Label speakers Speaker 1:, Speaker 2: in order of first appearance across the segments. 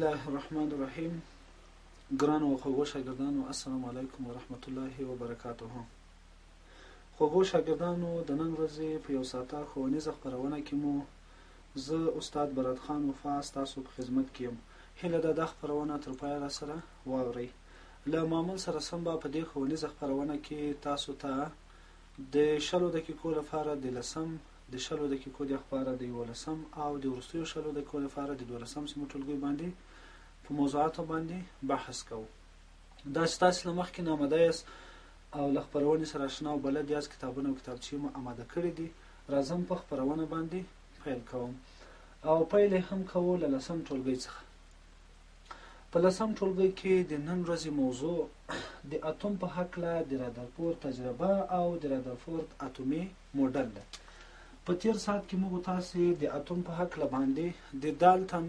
Speaker 1: الله الرحمن الرحیم. ګرانو او خوږو شاګردانو، السلام علیکم ورحمت الله وبرکاته. خوږو شاګردانو، د نن ورځې په یو ساعته ښوونیزه خپرونه کې مو زه استاد برات خان وفا ستاسو په خدمت کې یم. هیله ده دا خپرونه تر پایه را سره واورئ. له معمول سره سم به په دې ښوونیزه خپرونه کې تاسو ته د 20 دقیقو لپاره د لسم، د 20 دقیقو لپاره د 11 او د وروستیو 20 دقیقو لپاره د 12 سیمو ټولګیو باندې په موضوعاتو باندې بحث کوو. دا چې تاسو له مخکې نه آماده یاست او له خپرونې سره آشنا او بلد یاست، کتابونه او کتابچې مو آماده کړي دي. راځم په خپرونه باندې پیل کوم او پیل یې هم کوو له لسم ټولګي څخه. په لسم ټولګي کې د نن ورځې موضوع د اتوم په هکله د رادرفورد تجربه او د رادرفورد اتومي موډل ده. په تیر ساعت کې موږ تاسې د اتوم په هکله باندې د دالتن،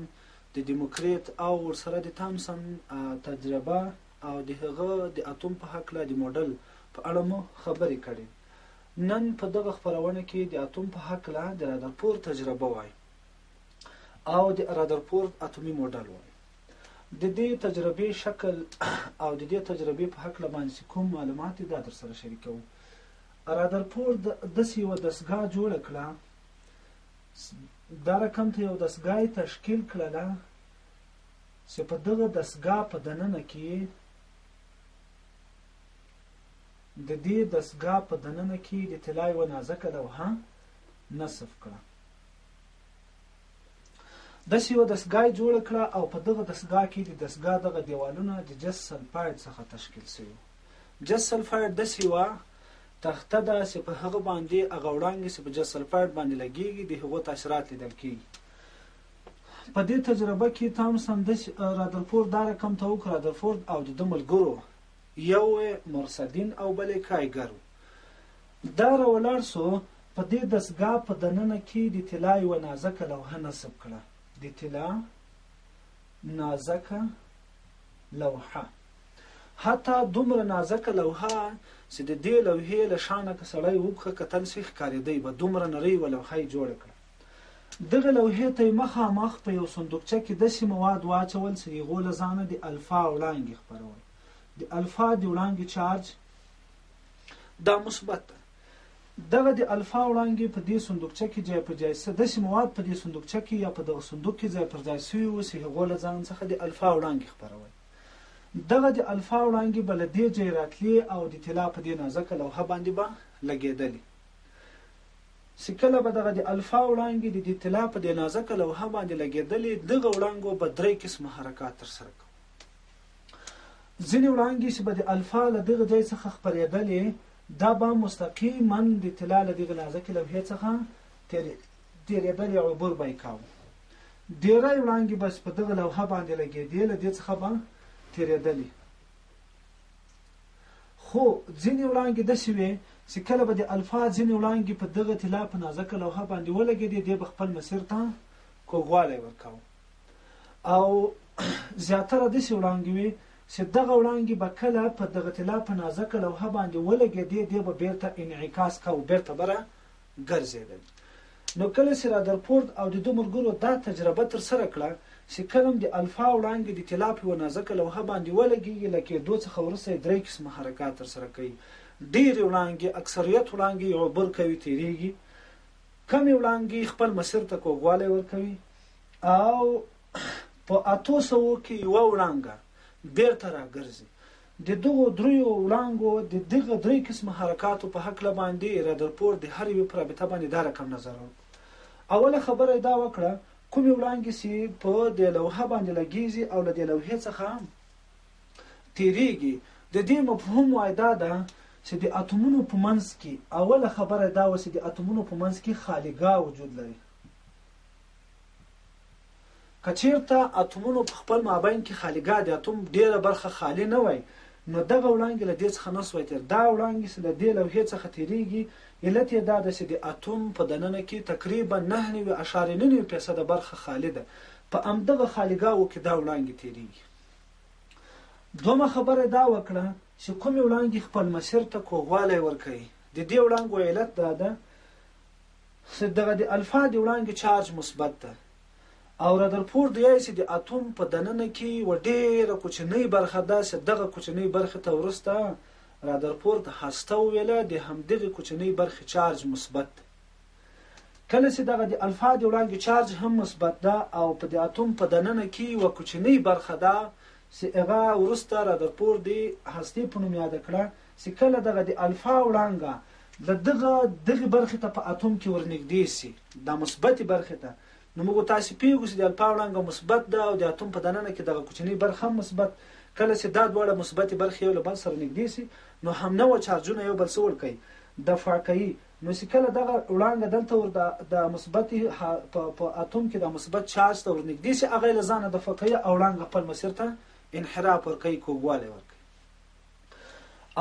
Speaker 1: د دیموکریت او ورسره د تامسن تجربه او د هغه د اتوم په هکله د موډل په اړه مو خبرې کړې. نن په دغه خپرونه کې د اتوم په هکله د رادرفورد تجربه وایو او د رادرفورد اتومي موډل وایو. د دې تجربې شکل او د دې تجربې په هکله باندې کوم معلومات دي دا در سره شریکوو. رادرفورد داسې یوه دستګاه جوړه کړه، دا رقم ته یو دستګاه یې تشکیل کړله چې په دغه دستګاه په دننه کې، د دې دستګاه په دننه کې د طلا یوه نازکه لوحه نصب کړه. داسې یوه دستګاه یې جوړه کړه او په دغه دستګاه کې د دستګاه دغه دیوالونه د جس سلفاید څخه تشکیل شوي وو. جس سلفاید داسې یوه تخته ده چې په هغه باندې هغه وړانګې چې په جس سلفاید باندې لګیږي د هغو تاثیرات لیدل کیږي. په دې تجربه کې تامسن داسې رادرفورد دا رقم ته وکړ. رادرفورد او د ده ملګرو یو مرسدین او بل یې کایګر و. دا راولاړ سو، په دې دستګاه په دننه کې د طلا یوه نازکه لوحه نصب کړه. د طلا نازکه لوحه، حتی دومره نازکه لوحه چې د دې لوحې له شانه که سړی وبخه کتل شي ښکارېدی به، دومره نرۍ یوه لوحه یې جوړه کړه. دغه لوحې ته یې مخامخ په یو صندوقچه کې داسې مواد واچول چې هغو له ځانه د الفا وړانګې خپرول. د الفا د وړانګې چارج دا مثبت ده. دغه د الفا وړانګې په دې صندوقچه کې ځای په ځای څه داسې مواد په دې صندوقچه کې یا په دغه صندوق کې ځای پر ځای شوي وو چې هغو له ځان څخه د الفا وړانګې خپرول. دغه د الفا وړانګې به له دې ځای راتلې او د طلا په دې نازکه لوحه باندې به لګېدلې. چې کله به دغه د الفا وړانګې د دې طلا په دې نازکه لوحه باندې لګېدلې، دغه وړانګو به درې قسمه حرکات ترسره کول. ځینې وړانګې چې به د الفا له دغه ځای څخه خپرېدلې، دا به مستقیما د طلا له دغې نازکې لوحې څخه تېرېدلې، عبور به یې کاوه. ډېری وړانګې به چې په دغه لوحه باندې لګېدې له دې څخه به تېرېدلې، خو ځینې وړانګې داسې وې چې کله به د الفا ځینې وړانګې په دغه طلا په نازکه لوحه باندې ولګېدې، دې به خپل مسیر ته کوږوالی ورکاوه. او زیاتره داسې وړانګې وې چې دغه وړانګې به کله په دغه طلا په نازکه لوحه باندې ولګېدې، دې به بیرته انعکاس کاوه، بیرته به را ګرځېدل. نو کله چې رادرفورد او د ده ملګرو دا تجربه ترسره کړه چې کله د الفا وړانګې د طلا په یوه نازکه لوحه باندې ولګېږي، له کېدو څخه وروسته یې درې قسمه حرکات ترسره کوي. ډېرې وړانګې، اکثریت وړانګې یې عبور کوي، تېرېږي. کمې وړانګې خپل مسیر ته کوږوالی ورکوي او په 800 کې یوه وړانګه بیرته راګرځي. د دغو دریو وړانګو د دغه درې قسمه حرکاتو په هکله باندې رادرفورد د هر یوې په رابطه باندې دا رقم نظر ورکړ. اوله خبره یې دا وکړه، کومې وړانګې چې په دې لوحه باندې لګیږي او له دې لوحې څخه تیریږي، د دې مفهوم وای دا ده چې د اتومونو په منځ کې، اوله خبره دا وه چې د اتومونو په منځ کې خالیګاه وجود لري. که چیرته اتومونو په خپل مابین کې خالیګاه د اتوم ډیره برخه خالي نه وای، نو دغه وړانګې له دې څخه نه سوای تېر. دا وړانګې چې له دې لوحې څخه تېرېږي، علت یې دا ده چې د اتوم په دننه کې تقریبا 99.99% برخه خالي ده. په همدغه خالیګاوو کې دا وړانګې تېرېږي. دومه خبره دا وکړه چې کومې وړانګې خپل مسیر ته کوږوالی ورکوي، د دې وړانګو علت دا ده چې دغه د الفا د وړانګې چارج مثبت ده او رادرفورد وایي چې د اتوم په دننه کې یوه ډېره کوچنۍ برخه ده چې دغه کوچنۍ برخې ته وروسته رادرفورد هسته وویله، د همدغې کوچنۍ برخې چارج مثبت دی. کله چې دغه د الفا د وړانګې چارج هم مثبت ده او په د اتوم په دننه کې یوه کوچنۍ برخه ده چې هغه وروسته رادرفورد د هستې په نوم یاده کړه چې کله دغه د الفا وړانګه د دغه دغې برخې ته په اتوم کې ورنږدې شي، دا مثبتې برخې ته، نو موږ تاسې پوهېږو چې د الفا وړانګه مثبت ده او د اتوم په دننه کې دغه کوچنۍ برخه هم مثبت. کله چې دا دواړه مثبتې برخې یو له بل سره نږدې شي نو هم نوع چارجونه یو بل څه ورکوي؟ دفع کوي. نو چې کله دغه وړانګه دلته ور د مثبتې په اتوم کې د مثبت چارج ته ورنږدې شي، هغه یې له ځانه دفع کوي او وړانګه خپل مسیر ته انحراف ورکوي، کوږوالی ورکوي.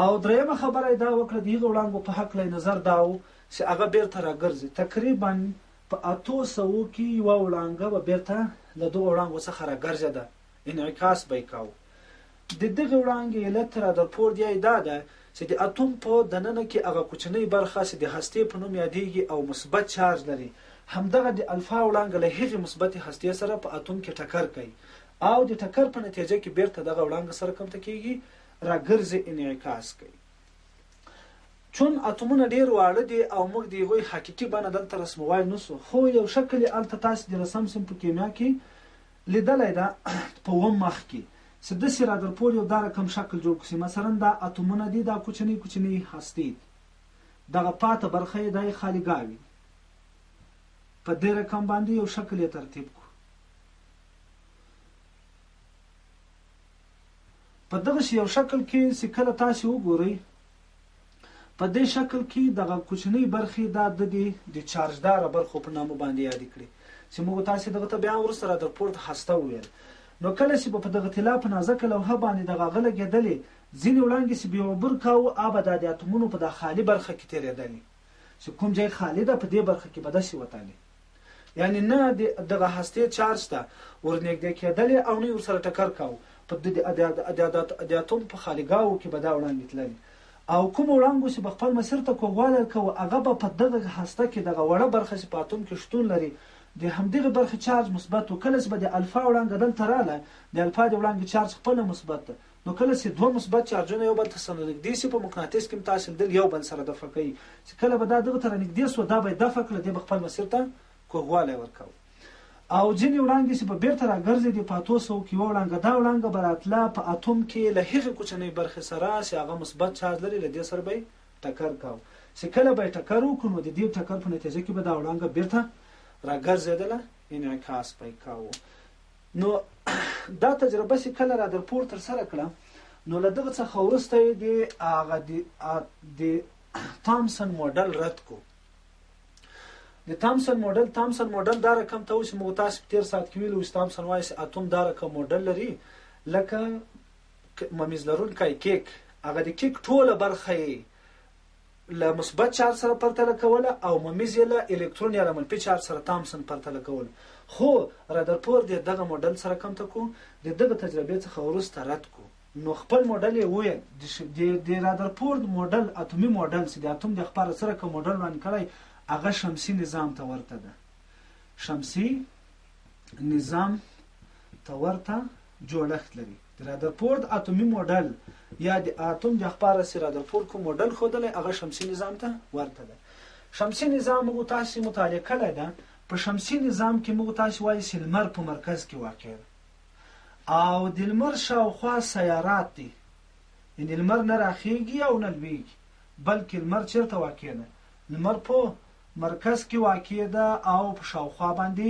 Speaker 1: او درېیمه خبره یې دا وکړه، د هغه وړانګو په هکله یې نظر دا و چې هغه بېرته راګرځي. تقریبا په اتو سوو کې یوه وړانګه به بېرته له دغو وړانګو څخه راګرځېده، انعکاس به یې کاوه. د دغې وړانګې علت رادرفورد یې دا ده چې د اتوم په دننه کې هغه کوچنۍ برخه چې د هستې په نوم یادېږي او مثبت چارج لري، همدغه د الفا وړانګه له هغې مثبتې هستې سره په اتوم کې ټکر کوي او د ټکر په نتیجه کې بېرته دغه وړانګه سره کوم ته کېږي؟ راګرځي، انعکاس کوي. چون اتومونه ډېر واړه دي او موږ د هغوی حقیقي بڼه دلته رسموای نه شو، خو یو شکل یې هلته تاسې د رسم صنف په کیمیا کې لیدلی ده په اووم مخ کې چې داسې رادرپور یو دا رقم شکل جوړ کړو چې مثلا دا اتومونه دي، دا کوچنۍ کوچنۍ هستې دي، دغه پاته برخه یې دا یې خالیګاوې دي. په دې رقم باندې یو شکل یې ترتیب کړو. په دغسې یو شکل کې چې کله تاسې وګورئ په دې شکل کې دغه کوچنۍ برخې دا د دې د چارجداره برخو په نامه باندې یادې کړې چې موږ تاسې دغه ته بیا وروسته رادرپورت هسته وویل. نو کله چې به په دغه طلا په نازکه لوحه باندې دغه هغه لګېدلې ځینې وړانګې چې به عبور کاوه هغه به دا د اتومونو په دا خالي برخه کې تېرېدلې چې کوم ځای خالي ده په دې برخه کې به داسې وتلې، یعنې نه د دغه هستې چارج ته ورنږدې کېدلې او نه یې ورسره ټکر کاوه. په د د اتوم په خالیګاوو کې به دا وړانګې تللې او کومو وړانګو چې به خپل مسیر ته کوږوالی ورکاوه هغه به په دغه هسته کې دغه وړه برخه چې په اتوم کې شتون لري د همدغې برخې چارج مثبت و. کله چې به د الفا وړانګه دلته راله د الفا د وړانګې چارج خپله مثبت ده، نو کله چې دوه مثبت چارجونه یو بل ته سره نږدې شي په مقناطیس کې هم تاسې لیدل یو بل سره دفع کوي چې کله به دا دغه ته رانږدې شوه دا به یې دفع کړه، دې به خپل مسیر ته کوږوالی ورکاوه. او ځینې وړانګې چې به بېرته راګرځېدې په اتو سوو کې یوه وړانګه دا وړانګه به راتله په اتوم کې له هغې کوچنۍ برخې سره چې هغه مثبت چارج لري له دې سره به یې ټکر کاوه چې کله به یې ټکر وکړو نو د دې ټکر په نتیجه کې به دا وړانګه بېرته راګرځېدله، انعکاس به یې کاوه. نو دا تجربه چې کله رادرپورت ترسره کړه نو له دغه څخه وروسته یې د هغه د تامسن موډل رد کو. د تامسن موډل، تامسن موډل دا رقم ته و چې موږ تاسو په تیر ساعت کې ویلو چې تامسن وایي چې اتوم دا رقم موډل لري لکه ممیز لرونکی کیک، هغه د کیک ټوله برخه یې له مثبت چارج سره پرتله کوله او ممیز یې له الکترون یا له منفي چارج سره تامسن پرتله کول. خو رادرپورد یې دغه موډل سره کم ته کو د دغه تجربې څخه وروسته رد کو. نو خپل موډل یې وویل. د رادرپورد موډل اتومي موډل چې د اتوم د خپاره څه رقم موډل وړاندې کړی هغه شمسي نظام ته ورته ده، شمسي نظام ته ورته جوړښت لري. د رادرپورد اتومي موډل یا د اتوم د خپاره چې رادرپورد کوم موډل ښودلی هغه شمسي نظام ته ورته ده. شمسي نظام موږ تاسې مطالعه کړی ده. په شمسي نظام کې موږ تاسې وایو چې لمر په مرکز کې واقع ده او د لمر شاوخوا سیارات دي، یعنې لمر نه راخیږي او نه لویږي، بلکې لمر چېرته واقع ده؟ لمر په مرکز کې واقع ده او په شاوخوا باندې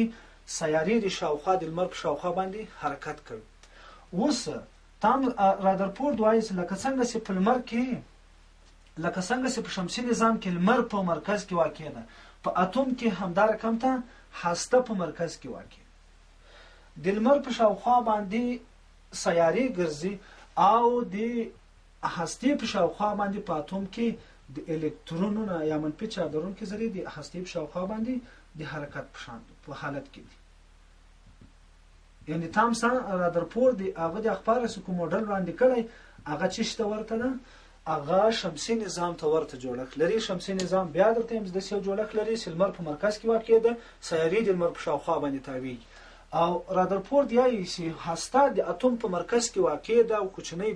Speaker 1: سیارې دي، شاوخوا د لمر په شاوخوا باندې حرکت کوي. اوس تام رادرپورد وایي چې لکه څنګه چې په لمر کې، لکه څنګه چې په شمسي نظام کې لمر په مرکز کې واقع ده، په اتوم کې همدا رقم ته هسته په مرکز کې واقع ده. د لمر په شاوخوا باندې سیارې ګرځي او د هستې په شاوخوا باندې په اتوم کې د الکترونونه یا منفي چارج لرونکي ذرې د هستې په شاوخوا باندې د حرکت په شان په حالت کې دي. یعنی تامسن رادرپورد د هغه د اخبار سره کوم موډل وړاندې کړی هغه چې ته ورته ده، هغه شمسي نظام ته ورته جوړښت لري. شمسي نظام بیا درته یم داسې یو جوړښت لري چې لمر په مرکز کې واقع ده، سیارې د لمر په شاوخوا باندې تاویږي او رادرفورد یایي چې هسته د اتوم په مرکز کې واقع ده او کوچنۍ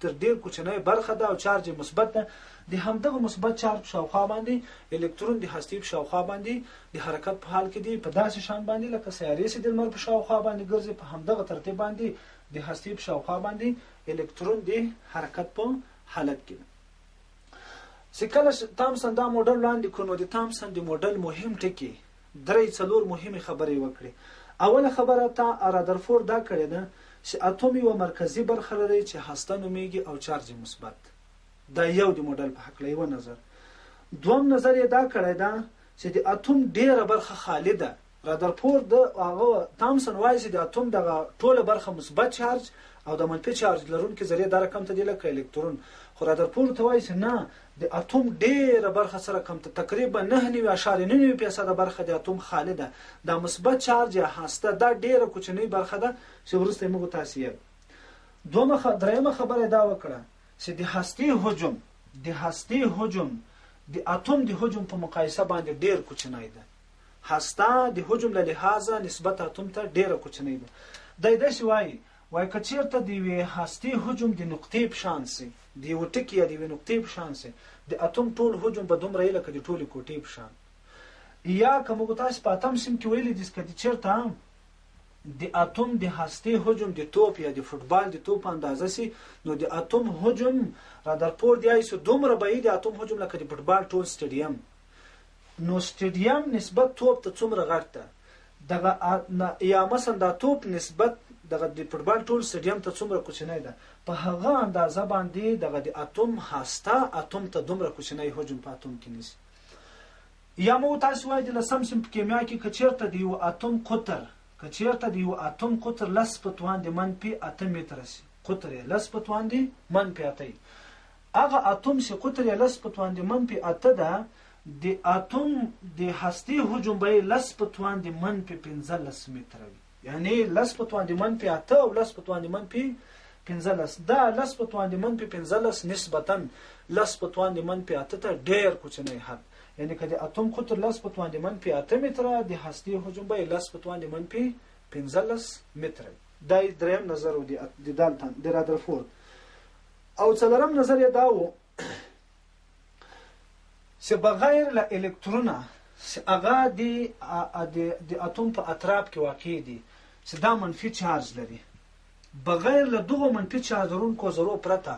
Speaker 1: تر ډیر کوچنۍ برخه ده او چارج یې مثبت ده. د همدغه مثبت چارج په شاوخوا باندې الکترون د هستې په شاوخوا باندې د حرکت په حال کې دی، په داسې شان باندې لکه سیارې چې د لمر په شاوخوا باندې ګرځي، په همدغه ترتیب باندې د هستې په شاوخوا باندې الکترون د حرکت په حالت کې ده. چې کله تامسن دا موډل وړاندې کړ، نو د تامسن د موډل مهم ټکي درې څلور مهمې خبرې یې وکړې. اوله خبره تا رادرفورد دا کړې ده چې اتوم یوه مرکزي برخه لري چې هسته نومېږي او چارج یې مثبت. دا یو د موډل په هکله یوه نظر. دوم نظر یې دا کړی ده چې د اتوم ډېره برخه خالي ده. رادرفورد هغه تامسن وایي چې د اتوم دغه ټوله برخه مثبت چارج او د منفي چارج لرونکي ذرې دا رقم ته دي لکه الکترون. خو رادرفورد ته وایي چې نه، د اتوم ډېره برخه څه رقم ته تقریبا 99.99 فیصده برخه د اتوم خالي ده. دا مثبت چارج یا هسته دا ډېره کوچنۍ برخه ده چې وروسته یې موږ تاسې یې دومه درېیمه خبره دا وکړه چې د هستې حجم د هستې حجم د اتوم د حجم په مقایسه باندې ډېر کوچنی ده. هسته د حجم له لحاظه نسبت اتوم ته ډېره کوچنۍ ده. دی داسې وایي، وایي که چېرته د یوې هستې حجم د نقطې په شان سي، د یوه ټکي یا د یوې نقطې په شان سي، د اتوم ټول حجم به دومره وي لکه د ټولې کوټې په شان. یا که موږ تاسې په اتم سیم کې ویلي دي که د چېرته د اتوم د هستې حجم د توپ یا د فوټبال د توپ په اندازه سي، نو د اتوم حجم رادرفورد یایي چې دومره به وي د اتوم حجم لکه د فوټبال ټول سټډیم. نو سټډیم نسبت توپ ته څومره غټ ده، دغه یا مثلا دا توپ نسبت دغه د فوټبال ټول سټډیم ته څومره کوچنی ده، په هغه اندازه باندې دغه د اتوم هسته اتوم ته دومره کوچنی حجم په اتوم کې نیسي. یا مو تاسو وایي د لسم صنف په کیمیا کې که چیرته د یو اتوم قطر که چیرته د یو اتوم قطر لس په توان د منفي اته متره سي، قطر یې لس په توان د منفي اته، هغه اتوم چې قطر یې لس په توان د منفي اته ده، د اتوم د هستې حجم به یې لس په توان د منفي 15 متره وي. یعنی لس په توان د منفي اته او لس په توان د منفي 15، دا لس په توان د منفي 15 نسبتا لس په توان د منفي اته ته ډېر کوچنی حد. یعنی که د اتوم قطر لس په توان د منفي اته متره، د هستې حجم به یې لس په توان د منفي 15 متره وي. دا یې دریم نظر و د دالتن د رادرفورد. او څلورم نظر یې دا و چې بغیر له الکترونه چې هغه د اتوم په اطراف کې واقع دي چې دا منفي چارج لري، بغیر له دغو منفي چارج لرونکو ذرو پرته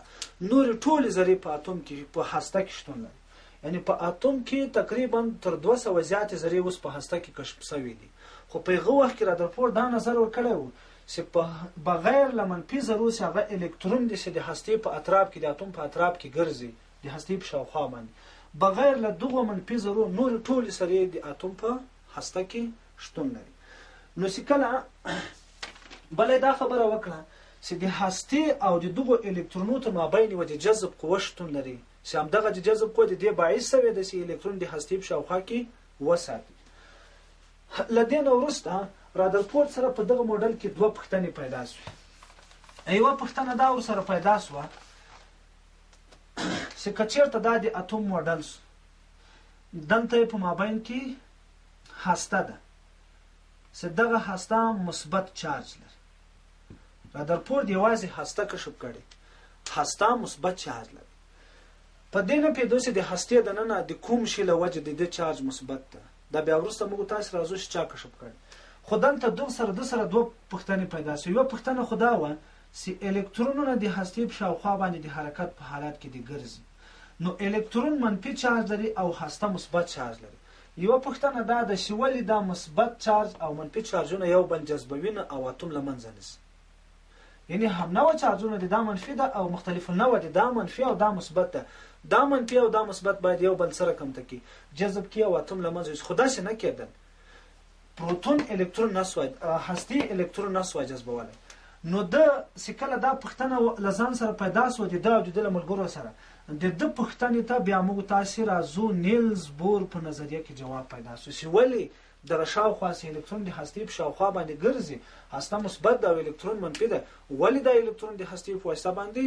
Speaker 1: نورې ټولې ذرې په اتوم کې په هسته کې شتون لري. یعنی په اتوم کې تقریبا تر 200 زیاتې ذرې اوس په هسته کې کشف شوې دي. خو په هغه وخت کې رادرفورد دا نظر ورکړی و چې په بغیر له منفي ذرو چې هغه الکترون دی چې د هستې په اطراف کې د اتوم په اطراف کې ګرځي د هستې په شاوخوا باندې، بغیر له دغو منفي ذرو نورې ټولې ذرې د اتوم په هسته کې شتون لري. نو چې کله بله دا خبره وکړه چې د هستې او د دغو الکترونو تر مابین یوه د جذب قوه شتون لري چې همدغه د جذب قوه د دې باعث سوې ده چې الکترون د هستې په شاوخوا کې وساتي. له دې نه وروسته رادرفورد سره په دغه موډل کې دوه پوښتنې پیدا شوې. یوه پوښتنه دا ورسره پیدا شوه چې که چېرته دا د اتوم موډل شو، دلته یې په مابین کې هسته ده چې دغه هسته مثبت چارج لري. رادرفورد یوازې هسته کشف کړې، هسته مثبت چارج لري. په دې نه پوهېدو چې د هستې دننه د کوم شي له وجې د دې چارج مثبت ده، دا بیا وروسته موږ تاسې راځو چې چا کشف کړی. خو دلته دغه سره د سره دوه پوښتنې پیدا شوې. یوه پوښتنه خو دا وه چې الکترونونه د هستې په شاوخوا باندې د حرکت په حالت کې دي ګرځي، نو الکترون منفي چارج لري او هسته مثبت چارج لري. یوه پوښتنه دا ده چې ولې دا مثبت چارج او منفي چارجونه یو بل جذبوي نه او اتوم له منځه نه ځي؟ یعنی هم نوع چارجونه دي، دا منفي ده او مختلف النوع دي، دا منفي او دا مثبت ده، دا منفي او دا مثبت باید یو بل سره کم ته جذب کړي او اتوم له منځه یوسي. خو داسې نه کېدل، پروتون الکترون نه سوای، هستې الکترون نه سوای جذبولی. نو ده چې کله دا پوښتنه له ځان سره پیدا سوه د ده او د ده له ملګرو سره، د ده پوښتنې ته بیا موږ تاسې راځو نیلز بور په نظریه کې جواب پیدا سو چې ولې دغه شاوخوا چې الکترون د هستې په شاوخوا باندې ګرځي، هسته مثبت ده او الکترون منفي ده، ولې دا الکترون د هستې په واسطه باندې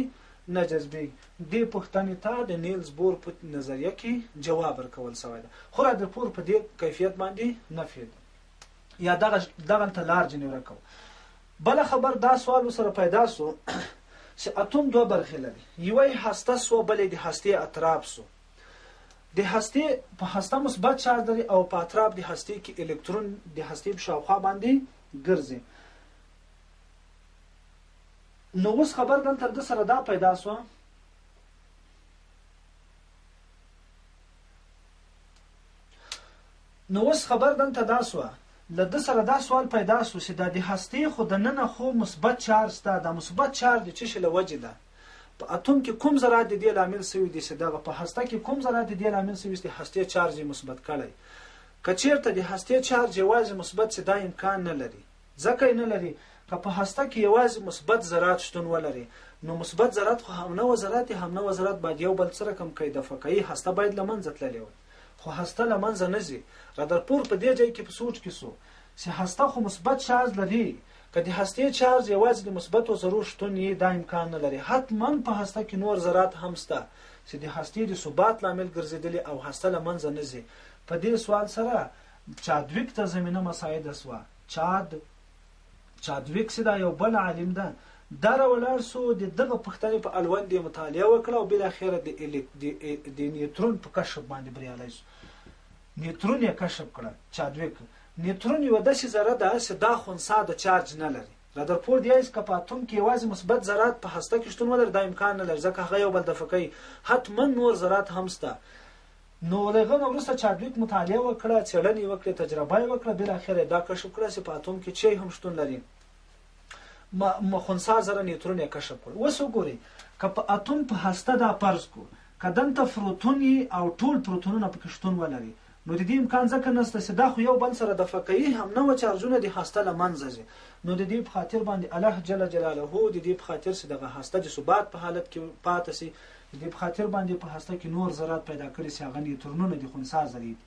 Speaker 1: نه جذبېږي؟ دې پوښتنې ته د نیلز بور په نظریه کې جواب ورکول سوی ده، خو رادرفورد په دې کیفیت باندې نه پوهېده. یا دغه دغلته لار ځینې ورکو. بله خبر دا سوال ورسره پیدا سو چې اتوم دوه برخې لري، یوه یې هسته سوه، بله یې د هستې اطراف سو. د هستې په هسته مثبت چارج لري او په اطراف د هستې کې الکترون د هستې په شاوخوا باندې ګرځي. نو اوس خبر دلته د سره دا پیدا سوه نو اوس خبر دلته دا سوه، له ده سره دا سوال پیدا سو چې دا د هستې خو دننه خو مثبت چارج سته، دا مثبت چارج د څه شي له وجې ده؟ په اتوم کې کوم ذرات د دې لامل سوي دي چې دغه په هسته کې کوم ذرات د دې لامل سوي چې د هستې چارج یې مثبت کړی؟ که چیرته د هستې چارج یوازې مثبت سي دا امکان نه لري، ځکه یې نه لري که په هسته کې یوازې مثبت ذرات شتون ولري نو مثبت ذرات خو همنوع ذرات دي، همنوع ذرات باید یو بل څه رقم کوي؟ دفع کوي، هسته باید له منځه تللې وای. خو هسته له منځه نه ځي. رادرپور په دې ځای کې په سوچ کې شو چې هسته خو مثبت چارج لري، که د هستې چارج یوازې د مثبتو ذرو شتون یي دا امکان نه لري، حتما په هسته کې نور ذرات هم شته چې د هستې د ثبات لامل ګرځېدلي او هسته له منځه نه ځي. په دې سوال سره چادویک ته زمینه مساعده شوه. چاد چادویک چې دا یو بل عالم ده، دا راولاړ سو، د دغه پوښتنې په اړوند یې مطالعه وکړه او بالاخره د د نیوترون په کشف باندې بریالی سو. نیوترون یې کشف کړه چادویک. نیوترون یوه داسې ذره ده چې دا خنثی د چارج نه لري. رادرفورد یایس که په اتوم کې یوازې مثبت ذرات په هسته کې شتون ولري دا امکان نه لري، ځکه هغه یو بل دفع کوي، حتما نور ذرات هم شته. نو له هغه نه وروسته چادویک مطالعه وکړه، څېړنې یې وکړې، تجربه یې وکړه، بالاخره یې دا کشف کړه چې په اتوم کې چی هم شتون لري. خنثی ذره نیوترون یې کشف کړ. اوس وګورئ که په اتوم په هسته دا فرض کړو که دلته پروتون یي او ټول پروتونونه پکې شتون ولري نو د دې امکان ځکه نشته چې دا خو یو بل سره دفع کوي، هم نوع چارجونه د هسته له منځه ځي. نو د دې په خاطر باندې الله جل جلاله د دې په خاطر چې دغه هسته د ثبات په حالت کې پاته شي، د دې په خاطر باندې په هسته کې نور ذرات پیدا کړي چې هغه نیوترونونه د خنثی ذرې دي.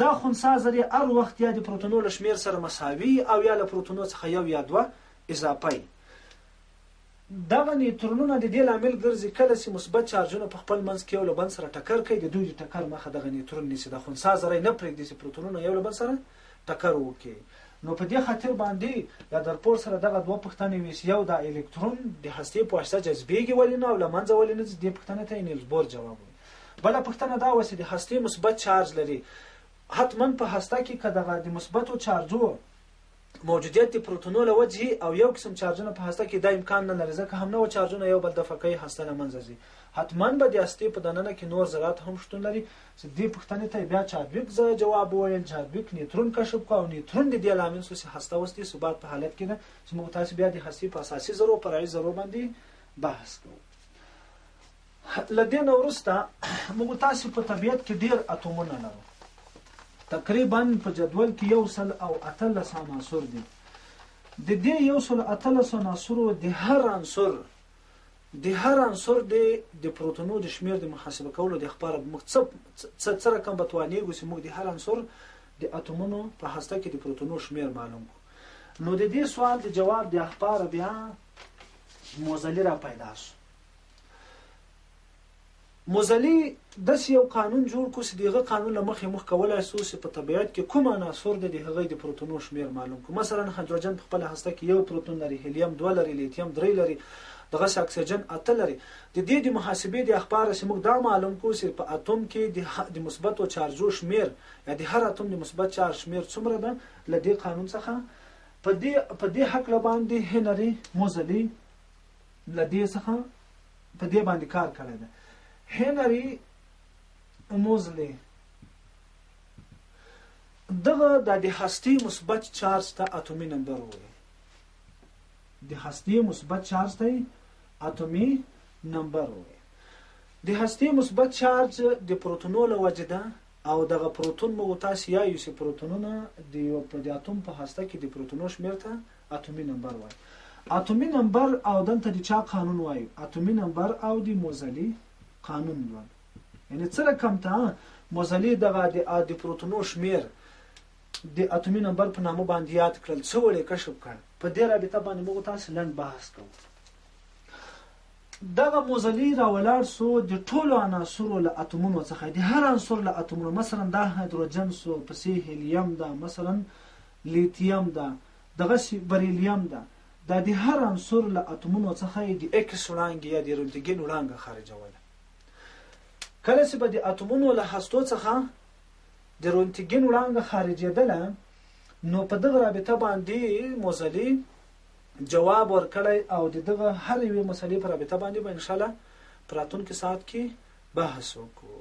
Speaker 1: دا خنثی ذرې هر وخت یا د پروتونو له شمېر سره مساوي او یا له پروتونو څخه یو یا دوه اضافه وي. دغه نیوترونونه د دې لامل ګرځي کله چې مثبت چارجونه په خپل منځ کې یو له بل سره ټکر کوي، د دوی د ټکر مخه دغه نیوترون نیسي. د خنثی ذره نه پرېږدي چې پروتونونه یو له بل سره ټکر وکړي. نو په دې خاطر باندې رادرفورد سره دغه دوه پوښتنې وې چې یو دا الکترون د هستې په واسطه جذبېږي ولې نه او له منځه ولې نه ځي، دې پوښتنې ته یې نیلز بور جواب وویل. بله پوښتنه دا وه چې د هستې مثبت چارج لري، حتما په هسته کې که دغه د مثبتو چارجو موجودیت د پروتونو له وجې او یو قسم چارجونه په هسته کې دا امکان نه لري، ځکه هم نوع چارجونه یو بل دفع کوي، هسته له منځه ځي. حتما به د هستې په دننه کې نور ذرات هم شتون لري چې دې پوښتنې ته بیا چادویک جواب وویل. چادویک نیوترون کشف کړ او نیوترون د دې لامل شو چې هسته اوس د ثبات په حالت کې ده چې موږ تاسو بیا د هستې په اساسي ذرو فرعي ذرو باندې بحث کوو. له دې نه وروسته موږ تاسو په طبیعت کې ډیر اتومونه لرو. تقریبا په جدول کې 118 عناصر دي. د دې 118 عناصرو د هر عنصر د پروتونو د شمیر د محاسبه کولو د خپاره موږ څه رقم به توانېږو چې موږ د هر عنصر د اتومونو په هسته کې د پروتونو شمیر معلوم کړو. نو د دې سوال د جواب د خپاره بیا موزلي را پیدا شو. موزلي داسې یو قانون جوړ کړو چې د هغه قانون له مخې موږ کولای شو چې په طبیعت کې کوم عناصر دی د هغوی د پروتونو شمیر معلوم کړو. مثلا هایدروجن په خپله هسته کې یو پروتون لري، هیلیم دوه لري، لیتیم درې لري، دغسې اکسیجن اته لري. د دې د محاسبې د اخباره چې موږ دا معلوم کړو چې په اتوم کې د مثبتو چارجو شمیر یا د هر اتوم د مثبت چارج شمیر څومره ده، له دې قانون څخه په دې هکله باندې هنري موزلي له دې څخه په دې باندې کار کړی دی. هنري موزلي دغه د هستې مثبت چارج ته اتومي نمبر وایي. د هستې مثبت چارج ته اتومي نمبر وایي. د هستې مثبت چارج د پروتونو له وجې ده او دغه پروتون موږ تاسو یایو چې پروتونونه د یو په د اتوم په هسته کې د پروتونو شمیر ته اتومي نمبر وایي. اتومي نمبر او دلته د چا قانون وایو؟ اتومي نمبر او د موزلي قانون وایو. یعنی څه رقم ته موزلي دغه د پروتونو شمیر د اتومي نمبر په نامه باندې یاد کړل، څه وړې کشف کړ، په دې رابطه باندې موږ تاسو لنډ بحث کوو. دغه موزلي راولاړ سو د ټولو عناصرو له اتومونو څخه، د هر عنصر له اتومونو، مثلا دا هایدروجن سو، پسې هیلیم ده، مثلا لیتیم ده، دغسې بریلیم ده، دا د هر عنصر له اتومونو څخه یې د ایکس وړانګې یا د رنتګین وړانګه خارجوله. کله چې به د اتومونو له هستو څخه د رنتګین وړانګه خارجېدله نو په دغه رابطه باندې موزلي جواب ورکړی او د دغه هر یوې مسلې په رابطه باندې به انشاءالله په راتلونکي ساعت کې بحث وکړو.